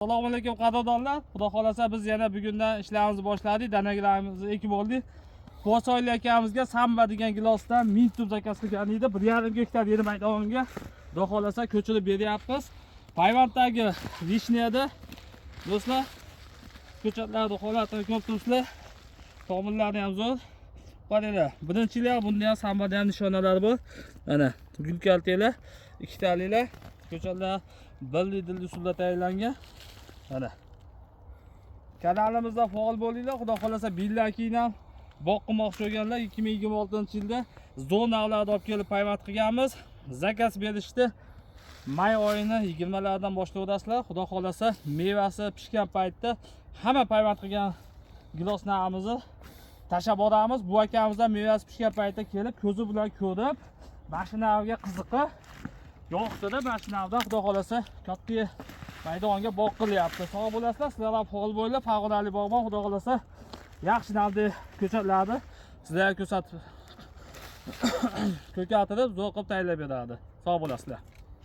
Assalomu alaykum, qadrdonlar. Xudo xolasa, biz yana bugundan ishlarimizni boshladik. Danaklarimizni ekib oldik. Quvasoyli akamizga Samba degan gilosdan 1000 tub zakaz qilgan edi. 1,5 gektar yer maydoniga, Xudo xolasa, ko'chirib beryapmiz. Payvandagi vishniyada, do'stlar, ko'chatlarni holatini ko'rib turibsizlar. Tomirlari ham zo'r. Qaranglar, birinchi yil ham bunda ham Sambada ham nishonalari bor. Mana gul kaltaklar, ikkitalilar, ko'chatlar birli dilli usulda tayyorlangan. Mana. Kanalimizda faol bo'linglar. Xudo xolasa, billdan keyin ham bog' qilmoqchi bo'lganlar 2026-yilda zonalarni olib kelib payvand qilganmiz. Zakaz berishdi. May oyini 20 laridan boshlayverasizlar. Xudo xolasa, mevasi pishgan paytda hamma payvand qilgan giloslarimizni tashlab boramiz. Bu akamizdan mevasi pishgan paytda kelib, ko'zi bilan ko'rib, mashinaga qiziqib yoqdida, mashinadan, Xudo xolasa, katta maydonga bog' qilyapti. Sog' bo'lasizlar, sizlar ham faol bo'linglar. Farg'onalik bog'bon, Xudo xolasa, yaxshi navda ko'chatlarni sizlarga ko'rsatib, ko'kattirib, zo'r qilib tayyorlab beradi. Sog' bo'lasizlar.